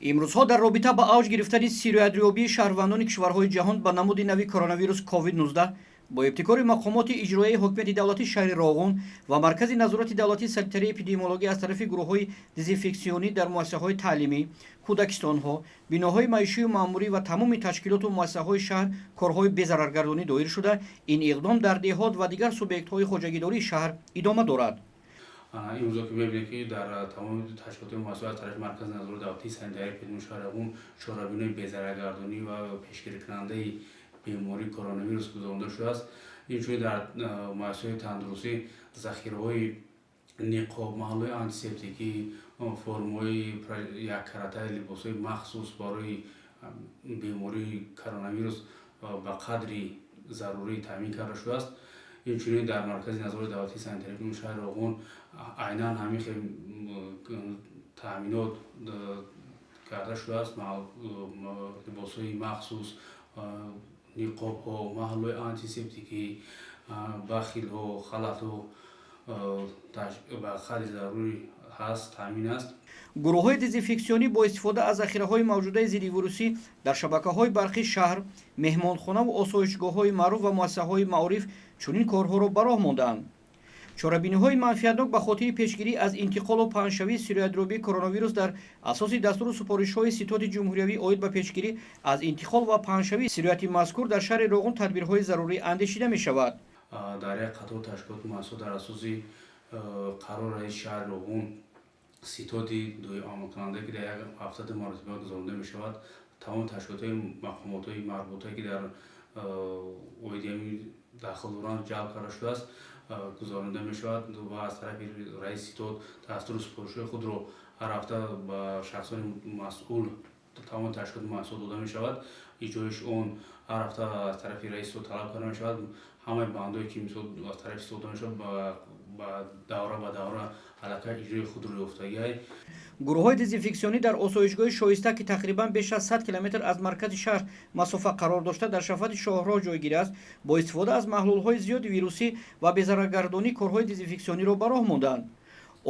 Имрӯзҳо дар робита ба авҷ гирифтани сироятёбии шаҳрвандони кишварҳои ҷаҳон ба намуди нави коронавирус COVID-19 бо ибтикори мақомоти иҷроияи ҳокимияти давлатии шаҳри Роғун ва Маркази назорати давлатии санитарии эпидемиологӣ аз тарафи гурӯҳҳои дезинфексионӣ дар муассисаҳои таълимӣ, кӯдакистонҳо, биноҳои маишию маъмурӣ ва тамоми ташкилоту муассисаҳои шаҳр корҳои безараргардонӣ доир шуда, ин иқдом дар деҳот ва дигар субъектҳои хоҷагидории шаҳр идома дорад. Имрӯзо ки мебинем, ки дар тамоми ташкилоти муассисаҳо аз тарафи Маркази назорати давлатии санитарии эпидемиологии шаҳри Роғун чорабиниҳои безараргардонӣ ва пешгирикунандаи бемории коронавирус гузаронида шудааст. Инчунин дар муассисаҳои тандурустӣ захираҳои ниқоб, маҳлулҳои антисептикӣ, формаҳои яккаратаи либосҳои махсус барои бемории коронавирус ба қадри зарурӣ таъмин карда шудааст. Инчунин дар Маркази назорати давлатии санитарии шаҳри Роғун айнан ҳамин хел таъминот карда шудааст: либосҳои махсус, ниқобҳо, маҳлулҳои антисептикӣ, бахилҳо, халатҳо ба қадри зарурӣ ҳаст, таъмин аст. Гурӯҳҳои дезинфексионӣ бо истифода аз захираҳои мавҷудаи зиддивирусӣ дар шабакаҳои барқи шаҳр, меҳмонхонаву осоишгоҳҳои маъруф ва муассисаҳои маориф чунин корҳоро ба роҳ мондаанд. Чорабиниҳои манфиатнок ба хотири пешгирӣ аз интиқолу паҳншавии сироятёбии коронавирус дар асоси дастуру супоришҳои Ситоди ҷумҳуриявӣ оид ба пешгирӣ аз интиқол ва паҳншавии сирояти мазкур дар шаҳри Роғун тадбирҳои зарурӣ андешида мешавад. Дар як қатор ташкилоту муассисаҳо дар асоси қарори раиси шаҳри Роғун, ситоди амалкунанда, ки дар як ҳафта ду маротиба гузаронида мешавад, тамоми ташкилотҳои мақомотҳои марбута, ки дар оиди ҳамин дахл доранд, ҷалб карда шудааст, гузаронида мешавад ва аз тарафи раиси ситод дастуру супоришҳои худро ҳар ҳафта ба шахсони масъул, тамоми ташкилоти муассисаҳо дода мешавад. Иҷроиши он ҳар ҳафта аз тарафи раиси ситод талаб карда мешавад. Ҳамаи бандҳое, ки мисол аз тарафи ситод дода мешавад, ба давра ба давра аллакай иҷрои худро ёфтагиай. Гурӯҳҳои дезинфексионӣ дар осоишгоҳи Шоиста, ки тақрибан беш аз 100 километр аз маркази шаҳр масофа қарор дошта, дар шафати шоҳроҳ ҷойгир аст, бо истифода аз маҳлулҳои зиёди вирусӣ ва безараргардонӣ корҳои дезинфексиониро ба роҳ монданд.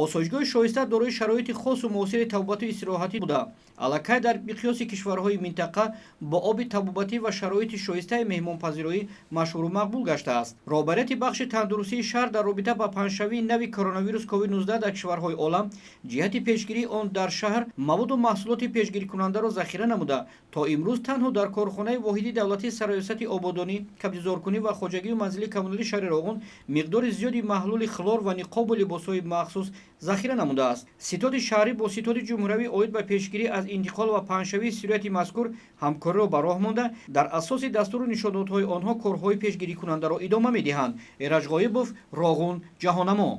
Осоишгоҳи Шоиста дорои шароити хосу муосири табобату истироҳатӣ буда, аллакай дар миқёси кишварҳои минтақа бо оби табобатӣ ва шароити шоистаи меҳмонпазироӣ машҳуру мақбул гаштааст. Роҳбарияти бахши тандурустии шаҳр дар робита ба паҳншавии нави коронавирус COVID-19 дар кишварҳои олам ҷиҳати пешгирии он дар шаҳр маводу маҳсулоти пешгирикунандаро захира намуда, то имрӯз танҳо дар корхонаи воҳиди давлатии сарраёсати ободонӣ, кабдизоркунӣ ва хоҷагию манзили коммуналии шаҳри Роғун миқдори зиёди маҳлули хлор ва ниқобу либосҳои махсус захира намудааст. Ситоди шаҳрӣ бо ситоди ҷумҳуриявӣ оид ба пешгирӣ аз интиқол ва паҳншавии сирояти мазкур ҳамкориро ба роҳ монда, дар асоси дастуру нишондодҳои онҳо корҳои пешгирикунандаро идома медиҳанд. Эраҷ Ғоибов, Роғун, Ҷаҳонамо.